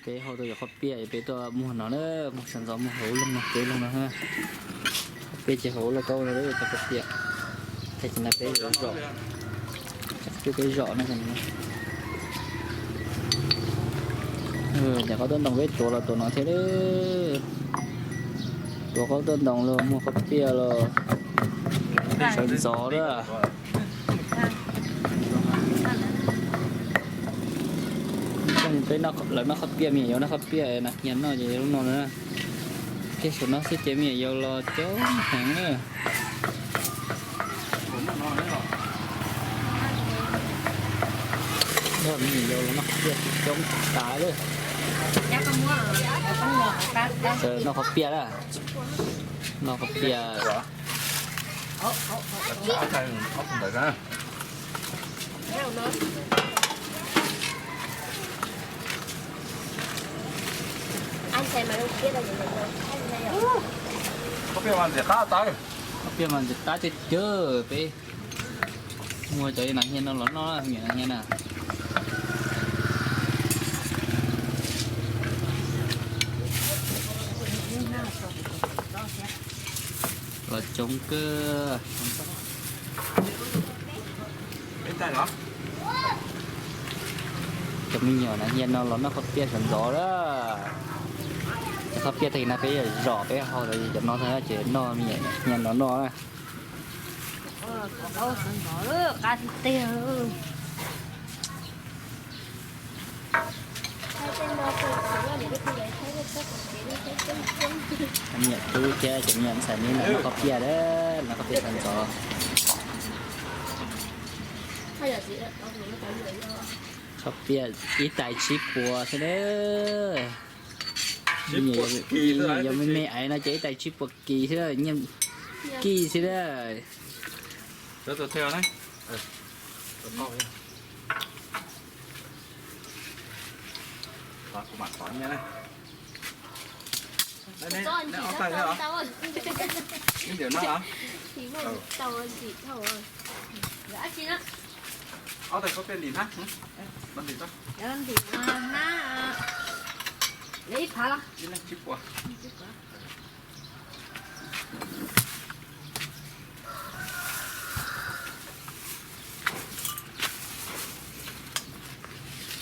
Peb hau tau cov qhob piaj es peb tuaj muag no na, muag sawv ntxov muag hauv loog no, peb loog no na. Qhob piaj ces hauv lauj kaub no, cov qhob piaj. Tag kis no peb zom, peb zom no. Ces qaub tawb ntoo peb tuav los tuav no thiab. Tuav qaub tawb ntoo los muag qhob piaj los sawv ntxov lawm. Peb lawv noj qhob piaj, me nyuam yaus noj qhob piaj, nas hia noj ces lub no na. Kiag saum no xwb ces me nyuam yaus los coob heev na. Me nyuam yaus los noj qhob piaj coob tas lawm. Noj qhob piaj na. Noj qhob piaj. Qhob piaj mas ntxim qab tiag tiag, peb muag cov nas hia no los noj, me nyuam nas hia na. Los coob kawg. Cov me nyuam nas hia no los noj qhob piaj sawv ntxov lawm. Cov qhob piaj tag kis no peb zom peb hau tau cov no tag ces noj me nyuam nas hia no noj na. Me nyuam tub thiab cov me nyuam ntxhais me no noj qhob piaj, noj qhob piaj sawv ntxov. Qhob piaj ib tais tsib puas xwb na. Me nyuam yaus me me aiv no ces ib tais tsib puas kis xwb, nyiaj kis xwb na.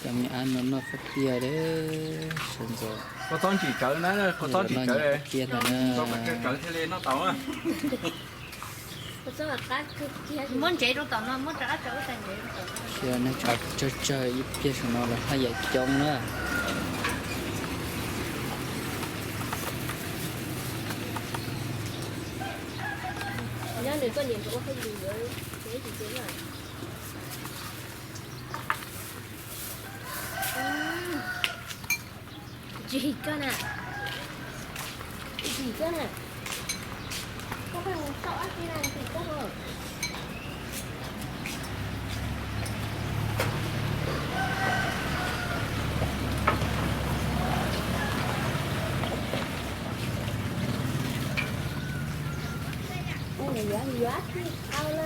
Cov me ab no noj qhob piaj sawv ntxov. Koj txhob ntsim tsawv na, koj txhob ntsim tsawv, koj tsawv thiaj li noj tau. Muab ntsev rau tom no, muab rau ab tso ua tais ntsev rau tom no. Sia neeg tsawg tsawg ib pliag saum no lawm haj yam coob na. Nyob nws tuaj niam ua hauj lwm yuav tsis txiv na. Tsis koj na. Tsis koj na. Koj pheej mus txog ob txij na, tsis koj na. Yuav, yuav, yuav,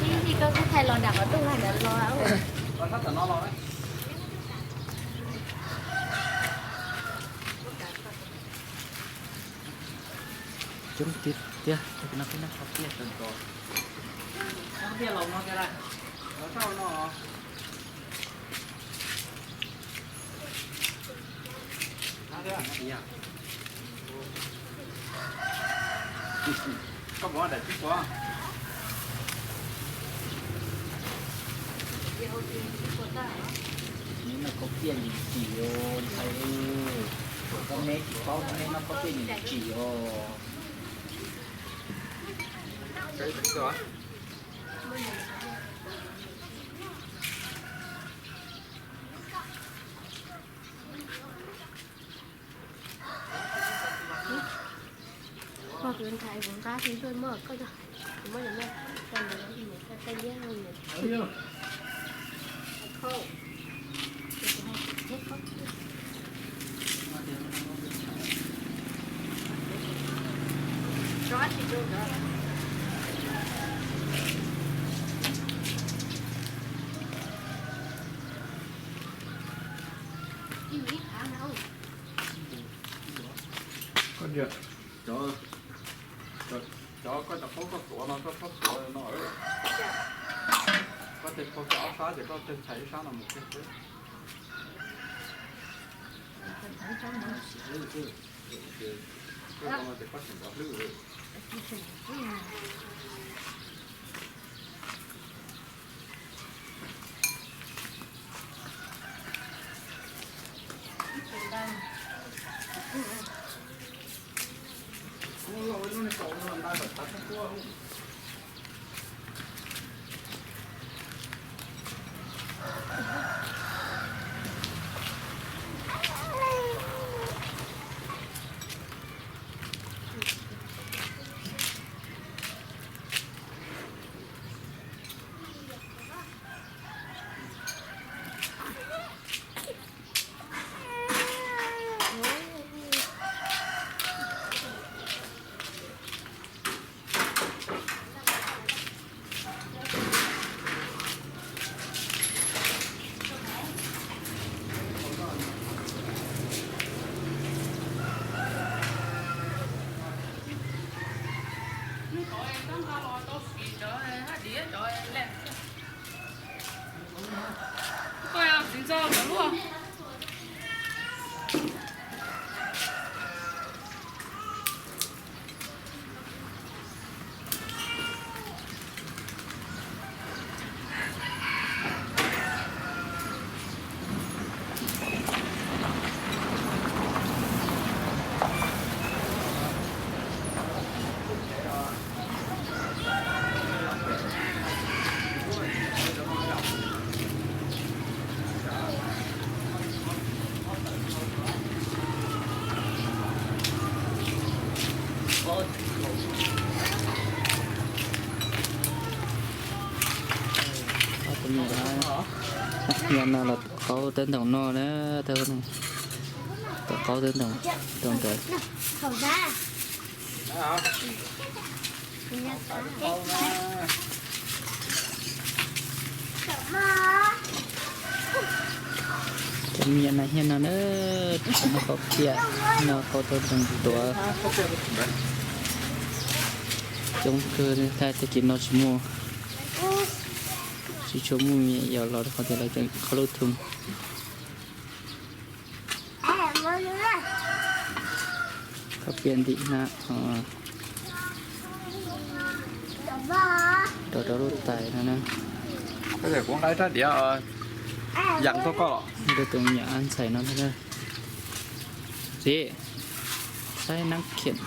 Ib ntsis koj kuj thaij los nram qhov rooj hais ntawd los. Coob tiag tiag, no peb noj qhob piaj sawv ntxov. Qhob piaj los no tiag, los tau no. Koj muab daim tsib puas. Neb noj khaub piaj lim tsim os ntxhais, koj neb tsis paub, neb noj khaub piaj lim tsim os. Koj tus ntxhais kuv nqa xim tuaj muab koj cog, kuv muab cov noj, coj mus, coj liab no. Khau, Cov, cov koj cov qaub koj tuav no koj txhob tuav no. Koj tej phau cov ob sab ces koj tej tshais ib sab no mus kiag xwb. Koj no ces koj tsis nrov hlwb. Yog no los tom qaub tawb ntoos no na, tom qaub tawb ntoos, ntoos ntawd. Cov me nyuam na hiab no na, noj qaub piam, noj qaub tawb ntoos tuav. Coob kawg, tag tag kis no tsis muaj, tsis tshua muaj me nyuam yaus los rau qhov tias lawv tseem kho lub thoob. Kho piam ntim hnab rau rau lub tais no na. Kuv nqa rab diav yam tuaj koj los. Rau tus me nyuam ntxhais no thiab. Txiv, saib nab khiam.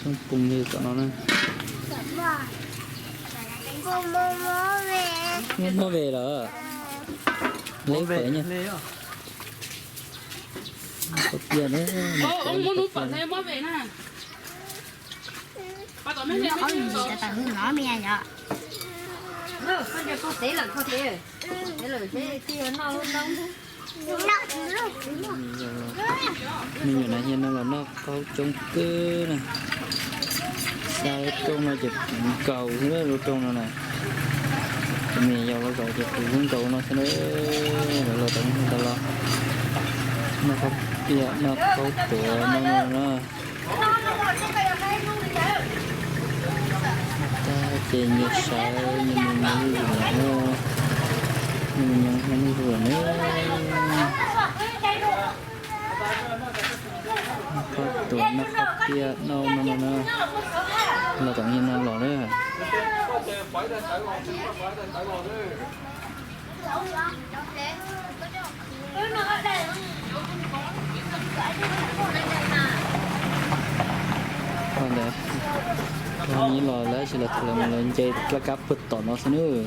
Khoob poo li tom no na. Muab ve lawm. Leb pawv nyaj. Koj piam na. Me nyuam na hiab no los noj qaub coob kawg na. Xa lub rooj no ces puv nkaus xwb lub rooj no na. Cov me nyuam yaus los zaum ces puv nkaus no xwb na. Lawv los tau tau los noj qaub piam noj qaub tuav no no na. Tag ces nyias sawv nyias mus mus zuj zus lawm, nyias mus nyob zuj zus lawm na. Noj qaub tuav noj qaub piam noj no no na. Los tom nyias no los na. Ntawd, nyias los lawm sis los thaum lawv mus lawv nce laj kab puag tom no xwb nawb.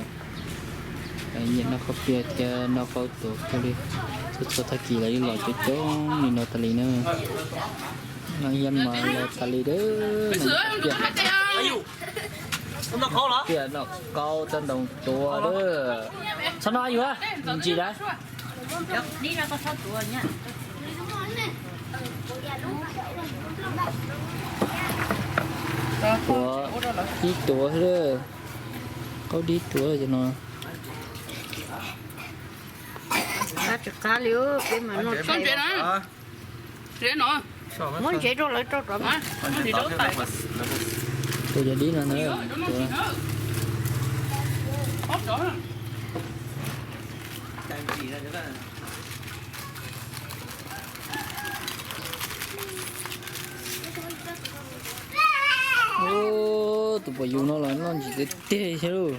Nyiam noj qaub piam thiab noj qaub tuav kawg li. Txhua txhua tag kis lawv yeej los coob coob li no tas li na. Noj yaj mas los tas li na. Piam noj qaub tawb ntoos tuav na. Txhob noj yuav ntsis lawm. Tuav ib tuav xwb, qaub dib tuav cov no. Qab tsis qab li, peb mas noj tsis tau. Muab ntsev rau lawv rau rov mas. Tuav cov dib no na. Tus pom yus no los noj ntsim tiag tiag thiab lauj.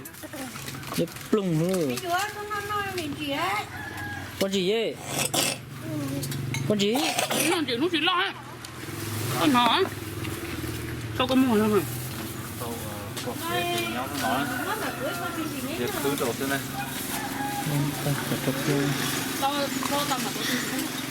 Liab ploog lauj. Pob ntsis ye. Pob ntsis. Noj ntsim hnub tsis loj. Koj hnov, tau koj muag no. Tau, tau mas tus